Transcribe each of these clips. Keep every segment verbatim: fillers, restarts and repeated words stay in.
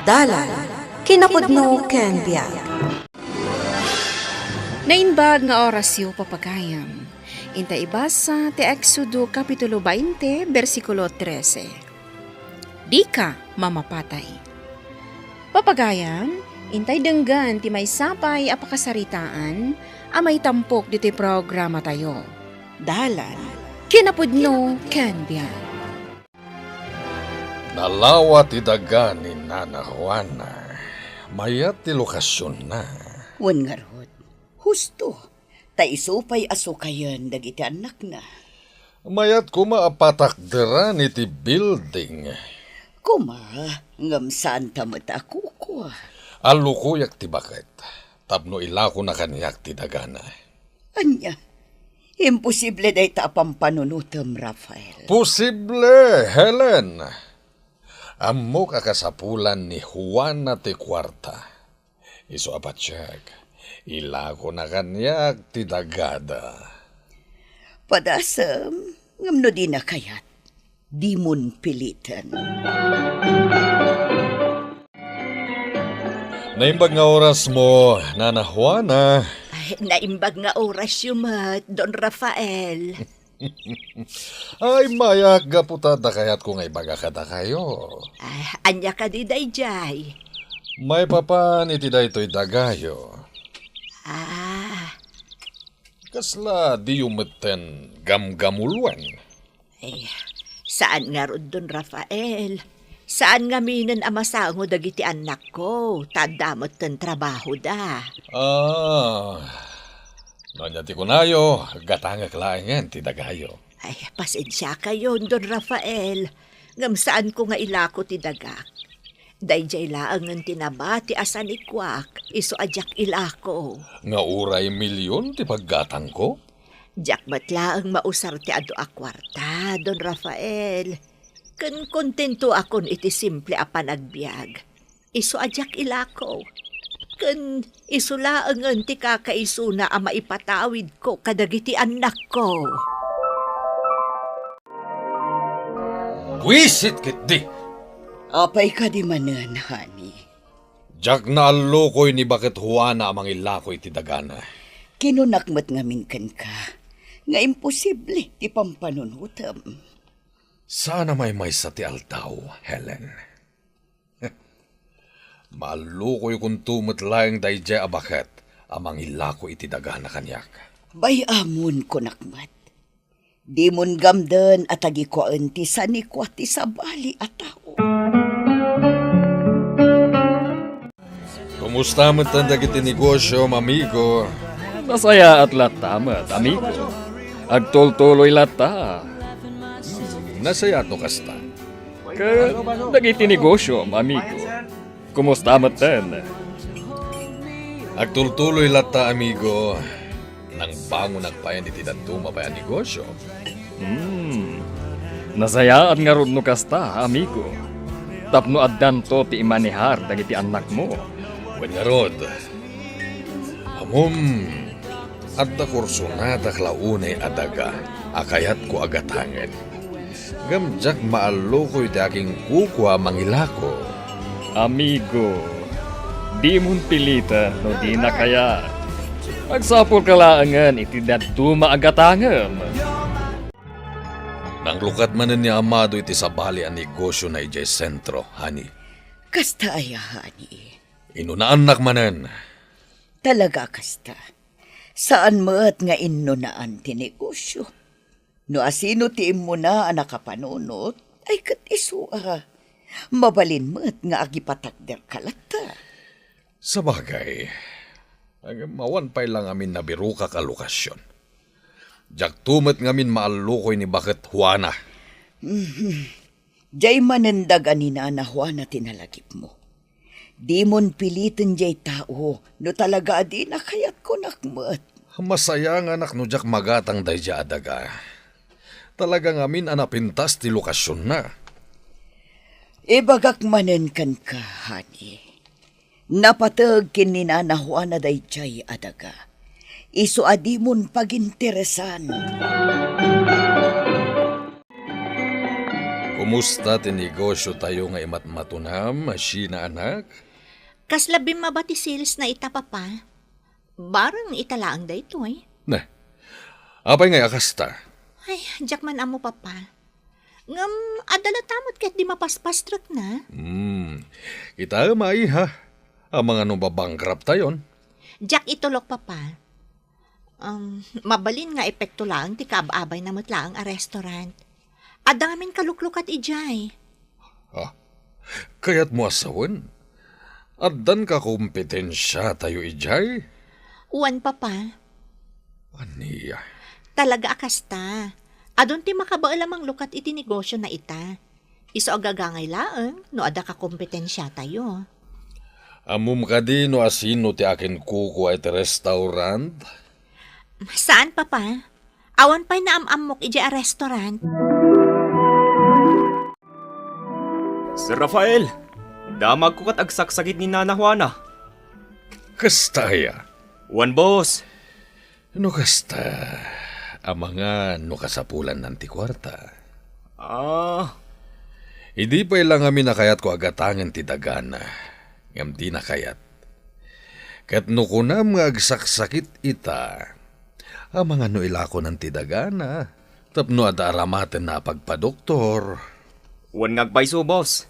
Dalan, kinapudno ken biag. Naimbag nga orasyo, papagayam. Inta ibasa ti Exodo Kapitulo twenty, bersikulo trese. Dika mamapatay. Papagayam, intay denggen ti maysa pay a pakasaritaan a maitampok ditoy programatayo. Dalan, kinapudno ken biag. Nalawa ti daga ni Nana Juana. Mayat ti lokasionna. Wen ngarud, husto, ta isu pay a sukayen dagiti annakna. Mayat koma a patakderan iti building. Koma, ngem saanta met a kukua. Allukoyak ti baket tapno ilakona kaniak ti dagana. Ania? Imposible dayta a pampanunotem, Rafael. Posible, Helen. Ammok a kasapulan ni Juana ti kuarta. Isu a patiek, ilakona kaniak ti dagada. Padasem, ngem no dina kayat, dimon piliten. Naimbag nga orasmo, Nana Juana. Ay, naimbag nga orasyo met, Don Rafael. Ay, mayak, gapu ta adda kayatko nga ibaga kadakayo. Ah, ania kadi daydiay? Maipapan iti daytoy dagayo. Ah. Kasla diyo metten gamgamuluen? Eh, saan ngarud, Don Rafael. Saan ngaminen a masango dagiti annakko, ta adda metten trabahoda. Ah, no ania ti kunayo, gatangek laengen ti dagayo. Ay, pasensiakayon, Don Rafael, ngem saanko nga ilako ti dagak. Daydiay laengen ti nabati a sanikuak, isu a diak ilako. Nga uray milion ti paggatangko? Diak met laeng mausar ti adu a kuarta, Don Rafael. Ken kontentoakon iti simple a panagbiag. Isu a diak ilako. Ken isu laengen ti kakaisuna a maipatawidko kadagiti annakko. Buisit ketdi! Apay kadi manen, honey? Diak naallukoy ni baket Juana a mangillako iti dagana. Kinunak met ngamin kenka nga imposible ti pampanunotem. Saan a maymaysa ti aldaw, Helen. Maallukoykonto met laeng daydiay a baket a mangillako iti dagana kaniak. Bay-amon, kunak met. Dimon gamden a tagikuaen ti sanikua ti sabali a tao. Kumusta met dagiti negosiom, amigo? Nasayaat latta met, amigo. Agtultuloy latta. Nasayaat no kasta. Ket dagiti negosiom, amigo. Kumusta metten? Agtultuloy latta, amigo. Nangbangonak payen iti dadduma pay a negosio. Hmm. Nasayaat ngarud no kasta, amigo. Tapno addanto ti imanehar dagiti annakmo. Wen ngarud, ammom, adda kursonadak la unay a daga a kayatko a gatangen. Ngem diak maallukoy ti agingkukua a mangilako. Amigo, dimon piliten no dina kayat. Agsapulka laengen iti dadduma a gatangem. Nangrukat manen ni Amado iti sabali a negosiona idiay sentro, honey. Kasta aya, honey? Inunaannak manen. Talaga a kasta. Saan met nga innunaan ti negosio. No asino ti immuna a nakapanunot, ay ket isu a mabalin met nga agipatakderka latta. Sabagay, ngem awan pay la ngamin nabirokak a lokasion. Diakto met ngamin maallukoy ni baket Juana. Mhm. Diay manen daga ni Nana Juana ti nalagipmo. Dimon piliten diay tao no talaga a dina kayat, kunak met. Masayanganak no diak magatang daydiay a daga. Talaga ngamin a napintas ti lokasionna. Ibagak manen kenka, honey. Napateg ken ni Nana Juana daydiay a daga. Isu a dimon paginteresan. Kumusta ti negosyo tayo nga imatmatunam, Sheena, anak? Kasla bimmaba ti sales na ita, Papa. Bareng ita laeng daytoy. Ne, apay ngay a kasta? Ay, diak man ammo, Papa. Ngem, adda latta met ket di mapaspastrek na. Hmm, kita, maiha. Amangan no babankrupt tayon. Diak itulok, Papa. Um, mabalin nga epekto laeng ti kaab-abayna met laeng a restaurant. Adda ngamin kaluklukat idiay. Ah, kayatmo a sawen? Addan kakompetensiatayo idiay? Wen, Papa. Ania? Talaga a kasta. Adun ti makabael a manglukat iti negosyo na ita. Isu a gagangay laeng no adda kakompetensiatayo. Ammom kadi no asino ti akinkukua iti restaurant? Saan, Papa. Awan pay naam-ammok idiay a restaurant. Sir Rafael, damagko ket agsaksakit ni Nana Juana. Kasta aya? Wen, boss. No kasta, amangan no kasapulannan ti kuarta. Ah. Idi pay la ngamin a kayatko a gatangen ti dagana, ngem dina kayat. Ket no kunam nga agsaksakit ita, amangan no ilakonan ti dagana, tapno adda aramatenna a pagpadoktor. Wen nga agpayso, boss.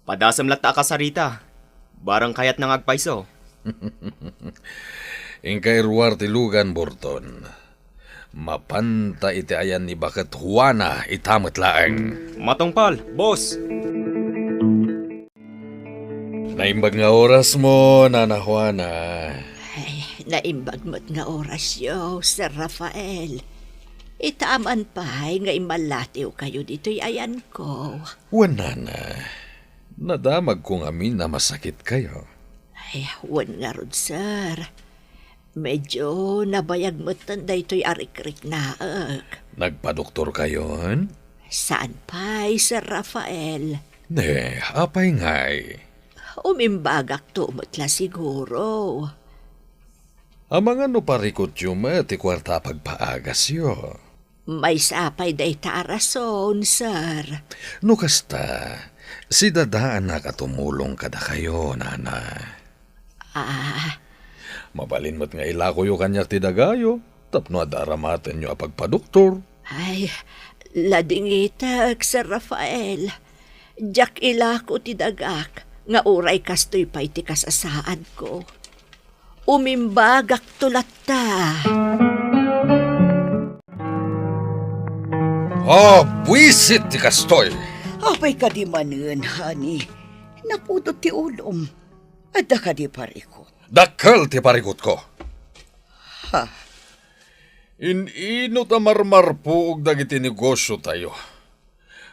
Padasem latta a kasarita. Bareng kayatna nga agpayso. Inkay ruar ti lugan, Burton. Mapanta iti ayan ni Baket Juana ita met laeng. Matungpal, boss. Naimbag nga orasmo, Nana Juana. Ay, naimbag met nga orasyo, Sir Rafael. Ita a man pay nga immallatiwkayo ditoy ayanko. Wen, Nana, nadamagko ngamin a masakitkayo. Ay, wen ngarud, sir. Medyo nabayag metten daytoy a rikriknaek. Nagpadoktorkayon? Saan pay, Sir Rafael? Ne, apay ngay? Umimbagakto met la siguro. Amangan no parikutyo met ti kuarta a pagpaagasyo. Maysa pay dayta a rason, sir. No kasta, sidadaanak a tumulong kadakayo, Nana. Ah. Mabalin met nga ilakoyo kaniak ti dagayo, tapno adda aramatenyo a pagpadoktor. Ay, ladingitek, Sir Rafael. Diak ilako ti dagak nga uray kastoy pay ti kasasaadko. Umimbagakto latta. Ah, buisit ti kastoy! Apay kadi manen, honey? Napudot ti ulom. Adda kadi parikut? Dakkel ti parikutko. Ha? In-inut a marmarpuog dagiti negosyo tayo.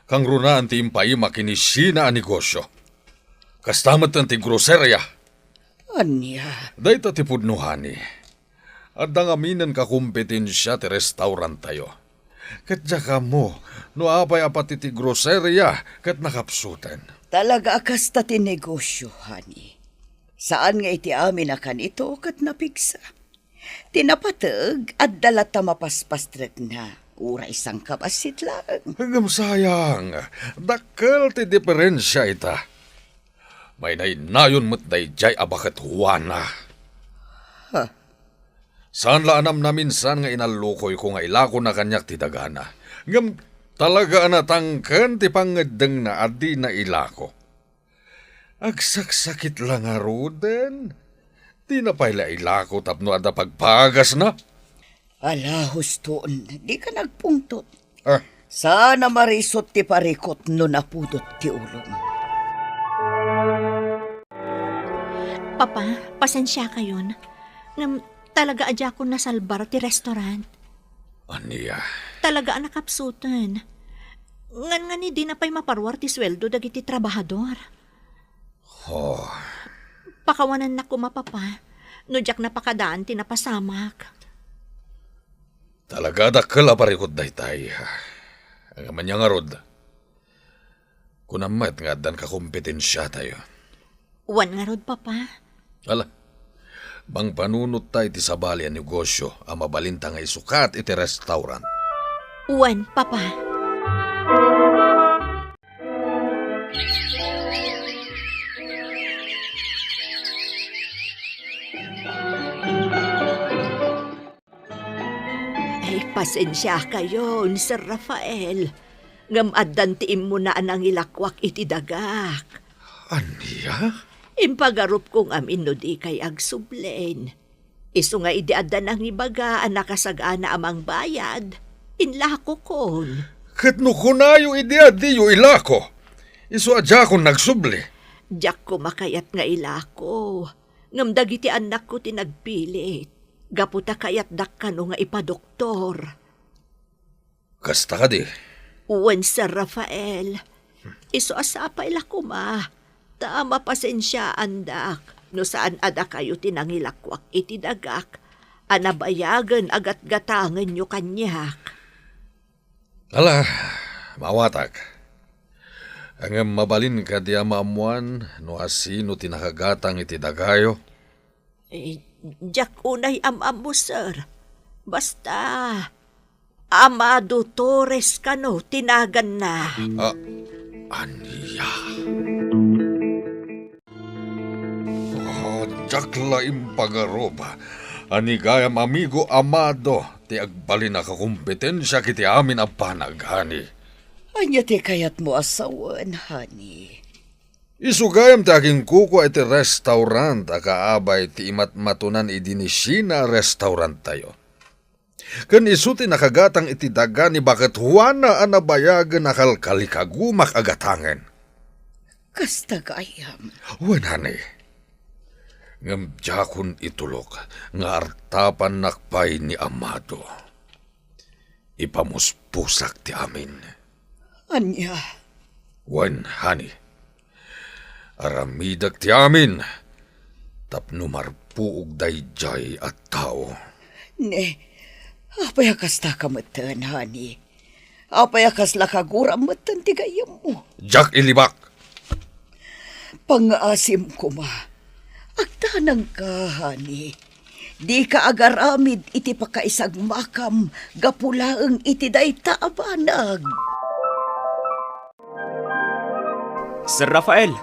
Kangrunaan ti impaima ken ni Sheena a negosyo. Kasta met ti groceria. Ania? Dayta ti pudno, honey. Adda ngaminen kakompetensia ti restaurant tayo. Ket diak ammo no apay a pati ti groceria ket nakapsuten. Talaga a kasta ti negosyo, honey. Saan nga iti amin a kanito ket napigsa. Ti napateg, adda latta mapaspastrekna, uray sangkabassit laeng. Ngem sayang, dakkel ti diferensia ita. Maynaynayon met daydiay a Baket Juana. Ha? Saan la a namnaminsan nga inallukoyko nga ilakona kaniak ti dagana. Ngem talaga a natangken ti pangngeddengna a dina ilako. Agsaksakit la ngaruden. Dina pay la ilako tapno adda pagpagasna. Ala, huston, dika nagpungtot. Ah. Saan a marisut ti parikut no napudot ti ulom. Papa, pasensiakayon. Ngem talaga a diakon nasalbar ti restaurant. Ania? Talaga a nakapsuten. Ngan, ngan, dina pay maparuar ti sueldo dagiti trabahador. Oh. Pakawanennak koma, Papa, no diak napakadaan ti napasamak. Talaga a dakkel a parikut daytay. Ngem ania ngarud, kunam met nga addan kakompetensiatayo. Wen ngarud, Papa. Ala, mangpanunot ta iti sabali a negosyo a mabalinta nga isukat iti restaurant. Wen, Papa. Pasensiakayon, Sir Rafael, ngem addan ti immuna a nangilakuak iti dagak. Ania? Impagarupko ngamin no dikay agsublen. Isu nga idi adda nangibaga a nakasagana a mangbayad, inlakokon. Ket no kunayo idi a diyo ilako, isu a diakon nagsubli. Diak koma kayat nga ilako, ngem dagiti annakko ti nagpilit, gapu ta kayatdak kano nga ipadoktor. Kasta kadi? Wen, Sir Rafael. Isu a sapay la koma, ta mapasensiaandak no saan a dakayo ti nangilakuak iti dagak a nabayagen a gatgatangenyo kaniak. Ala, maawatak. Ngem mabalin kadi a maammuan no asino ti nakagatang iti dagayo? Eh, diak unay am-ammo, sir. Basta, Amado Torres kano ti naganna. Ah, ania? Ah, diak la impagarup a ni gayam amigo Amado ti agbalin a kakompetensiak iti amin a banag, honey. Ania ti kayatmo a sawen, honey? Isu gayam ti aginkukua iti restaurant a kaabay ti imatmatonan idi ni Sheena a restauranttayo. Ken isu ti nakagatang iti daga ni baket Juana a nabayagen a kalkalikagumak a gatangen. Kasta gayam. Wen, honey. Ngem diakon itulok nga artapannak pay ni Amado. Ipamuspusak ti amin. Ania? Wen, honey. Aramidek ti amin tapno marpuog daydiay a tao. Ne, apay a kasta ka metten, honey? Apay a kasla kaguram metten ti gayyemmo? Diak ilibak! Pangngaasim koma. Agdanangka, honey. Dika agaramid iti pakaisagmakam gapu laeng iti dayta a banag. Sir Rafael,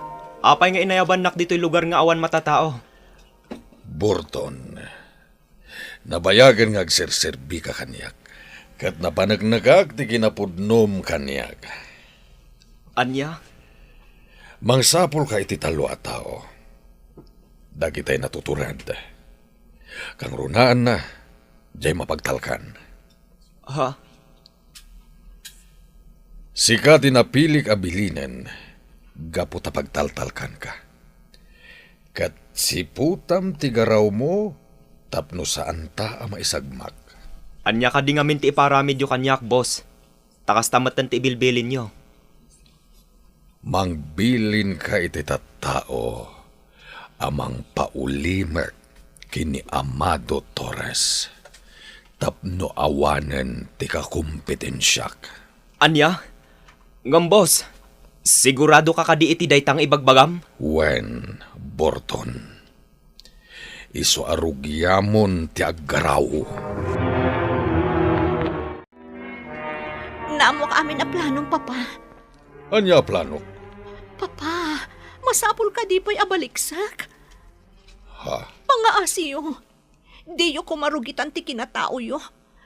apay nga inayabannak ditoy lugar nga awan matatao? Burton, nabayagen nga agserserbika kaniak, ket napaneknekak ti kinapudnom kaniak. Ania? Mangsapulka iti tallo a tao. Dagitay natutured. Kangrunaanna, diay mapagtalkan. Ha? Sika ti napilik a bilinen gapu ta pagtaltalkanka. Ket siputam ti garawmo tapno saanta a maisagmak. Ania kadi ngamin ti iparamidyo kaniak, boss? Ta kasta metten ti ibilbilinyo. Mangbilinka iti tattao a mangpaulimek ken ni Amado Torres tapno awanen ti kakompetensiak. Ania? Ngem, boss, sigurado ka kadi iti dayta nga ibagbagam? Wen, Burton. Isu a rugiamon ti aggaraw. Naammoak amin a planom, Papa. Ania a planok? Papa, masapul kadi pay a baliksek? Ha? Pangngaasiyo, diyo koma rugitan ti kinataoyo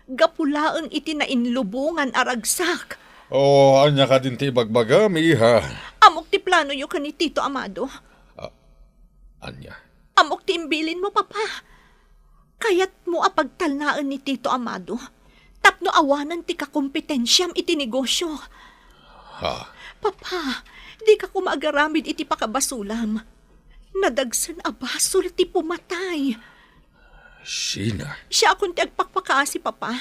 gapu laeng iti nainlubongan a ragsak. O, ania kadin ti ibagbagam, iha? Ammok ti planoyo ken ni Tito Amado. Ah, ania? Ammok ti imbilinmo, Papa. Kayatmo a pagtalnaen ni Tito Amado tapno awanen ti kakompetensiam iti negosio. Ha? Papa, dika koma agaramid iti pakabasulam. Nadagsen a basol ti pumatay. Sina? Siakon ti agpakpakaasi, Papa.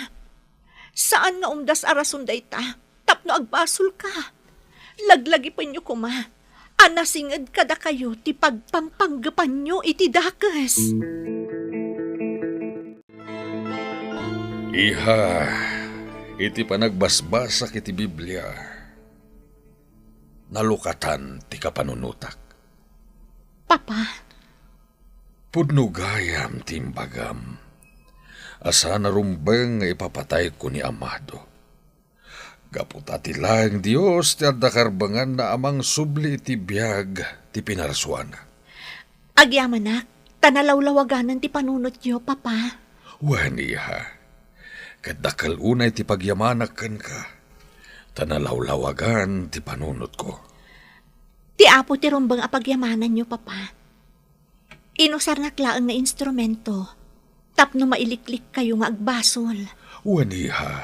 Saan nga umdas a rason dayta tapno agbasolka. Laglagipenyo koma a nasinged kadakayo ti pagpangpanggepanyo iti dakes. Iha, iti panagbasbasak iti Biblia, nalukatan ti kapanunotak. Papa. Pudno gayam ti imbagam a saan a rumbeng nga ipapatayko ni Amado. Gapu ta ti laeng Dios ti adda karbenganna a mangsubli iti biag ti pinarsuana. Agyamanak, ta nalawlawaganan ti panunotyo, Papa. Wen, iha. Ket dakkel unay ti pagyamanak kenka, ta nalawlawagan ti panunotko. Ti Apo ti rumbeng a pagyamananyo, Papa. Inusarnak laeng nga instrumento tapno mailiklikkayo nga agbasol. Wen, iha,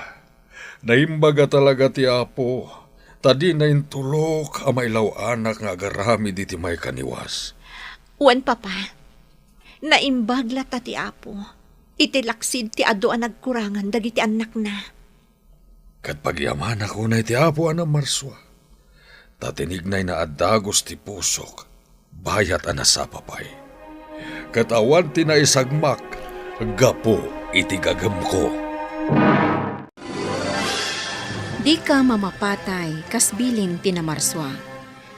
naimbag a talaga ti Apo, ta dina intulok a mailaw-anak nga agaramid iti maikaniwas. Wen, Papa, naimbag latta ti Apo iti laksid ti adu a nagkurangan dagiti annakna. Ket pagyamanak unay ti Apo a namarsua, ta tinignayna a dagus ti pusok, bayat a nasapa pay. Ket awan ti naisagmak gapu iti gagumko. Dika mamapatay kas bilin ti namarsua.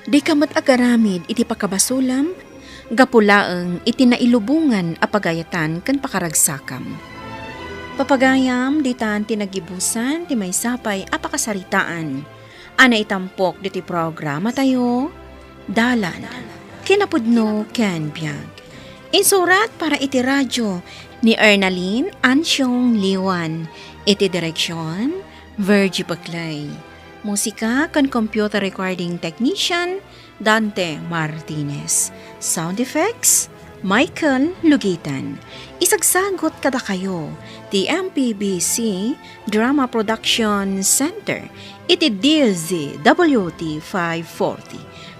Dika met agaramid iti pakabasolam gapu laeng iti nailubongan a pagayatan ken pakaragsakam. Papagayam, ditan ti naggibusan ti maysa pay a pakasaritaan a naitampok ditoy programatayo, Dalan, Kinapudno ken Biag. Insurat para iti radio ni Ernalyn Ansiong Liwan. Iti direksion, Virgie Paclay. Musika ken computer recording technician, Dante Martinez. Sound effects, Michael Lugitan. Isagsagut kadakayo ti M P B C Drama Production Center iti D Z W T five forty.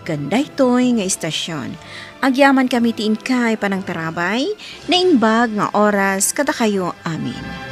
Ken daytoy nga istasyon, agyamankami ti inkay panangtarabay, naimbag nga oras kadakayo amin.